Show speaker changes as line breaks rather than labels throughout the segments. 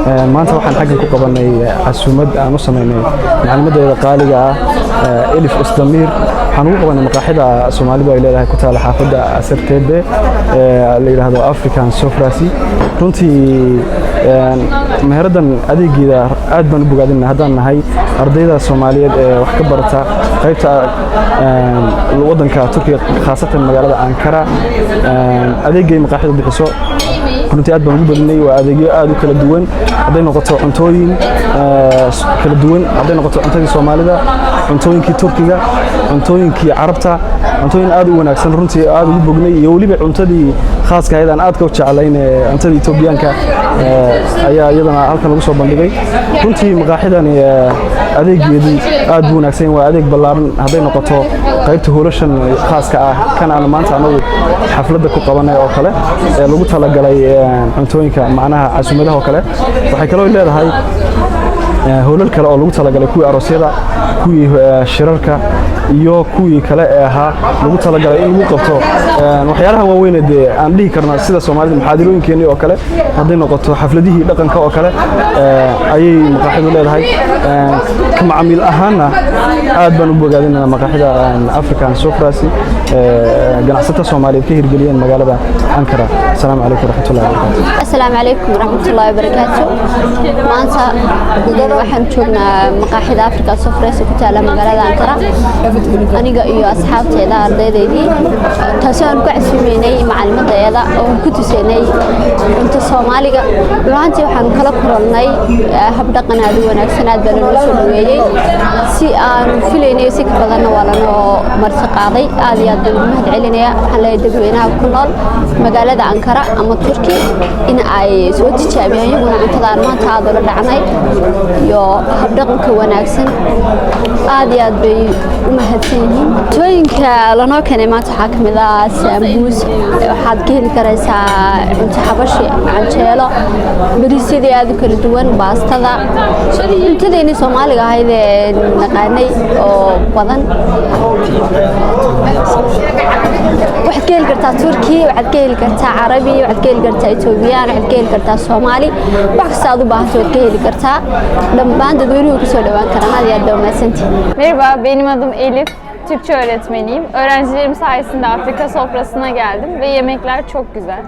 Maanta waxaan xaggan ku qabanay casuumad aan u samaynay macalimadeeda qaaliga ah, Elif Özdemir. Waxaan ugu qabanay maqaaxida Soomaalidu ay leedahay, ku taala xaafadda Asartebe, la yidhaahdo African Sofrasi. Runtii meheraddan adeegeeda aad baan u bogaadinay haddaan nahay ardayda Soomaaliyeed ee wax ka barata qaybta waddanka Turkiga, khaasatan magaalada Ankara. Adeegay maqaaxidu bixiso runtii aad baan ugu badinay. Waa adeegyo aad u kala duwan, hadday noqoto cuntooyin kala duwan, hadday noqoto cuntadii Soomaalida, cuntooyinkii Turkiga, cuntooyinkii Carabta, cuntooyin aad u wanaagsan runtii aad ugu bognay, iyo weliba cuntadii khaaska ahayd aan aadka u jeclayn ee cuntada Etoobiyaanka ayaa iyadana halkan lagu soo bandhigay. Runtii maqaaxidani adeegeedu aad buu wanaagsan yahay. Waa adeeg ballaaran, hadday noqoto qaybta hoolashan khaaska ah, kan aan maanta anagu xafladda ku qabanay oo kale ee lagu talagalay cuntooyinka, macnaha casuumadaha oo kale. Waxay kaloo leedahay hoolal kale oo lagu talagalay kuwii aroosyada, kuwii shirarka iyo kuwii kale ee ahaa lagu talagalay in lagu qabto waxyaalaha waaweyn ee dee aan dhihi karno sida Soomaalida muxaadirooyinkeenii oo kale, hadday noqoto xafladihii dhaqanka oo kale ayay maqaaxidu leedahay. Ka macaamiil ahaanna aad baan u bogaadinaynaa maqaaxida African Sofrasi, ganacsatada Soomaaliyeed ka hirgeliyeen magaalada Ankara. Asalaamu calaykum waraxmatullahi wabarakaatu.
Asalaamu calaykum waraxmatullaahi wabarakaatu. Maanta waxaan joognaa maqaaxida Africa Sofresi ku taala magaalada Ankara, aniga iyo asxaabteeda, ardaydaydii, taasi aan ku casuumeynay macalimadeeda oo ku tusaynay cunto Soomaaliga. Runaantii waxaan kala kulannay habdhaqan aad u wanaagsan. Aad baa lanoo soo dhaweeyey si aan filaynay si ka badanna waa lanoo marti qaaday. Aad iyo aad baan ugu mahad celinaya. Waxaan leeyahay dadweynaha ku nool magaalada Ankara ama Turki in ay soo tijaabiyaan iyaguna cuntada aan maanta aad ula dhacnay iyo habdhaqanka wanaagsan. Aad iyo aad bay u mahadsan yihiin. Cuntooyinka lanoo keenay maanta waxaa ka mid ah saambuus. Waxaad ka heli karaysaa cunto xabashi, canjeelo, bariisyadii aad u kala duwan, baastada, cuntadeennii Soomaaliga ahayd ee naqaanay oo badan. Waxaad ka heli kartaa Turki, waxaad ka heli kartaa Carabi, waxaad ka heli kartaa Etoobiyaan, waxaad ka heli kartaa Soomaali. Wax kasta aad u baahanto waad ka heli kartaa. Dhammaan dadweynuhu kusoo dhawaan karaan. Aad iyo aad baa umahadsantihin.
Merhaba, benim adım Elif. Türkçe öğretmeniyim. Öğrencilerim sayesinde Afrika sofrasına geldim ve yemekler çok güzel.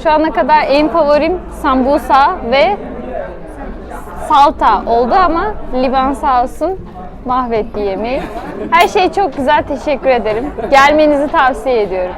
Şu ana kadar en favorim sambusa ve salta oldu ama Liban sağ olsun mahvetti yemeği. Her şey çok güzel, teşekkür ederim. Gelmenizi tavsiye ediyorum.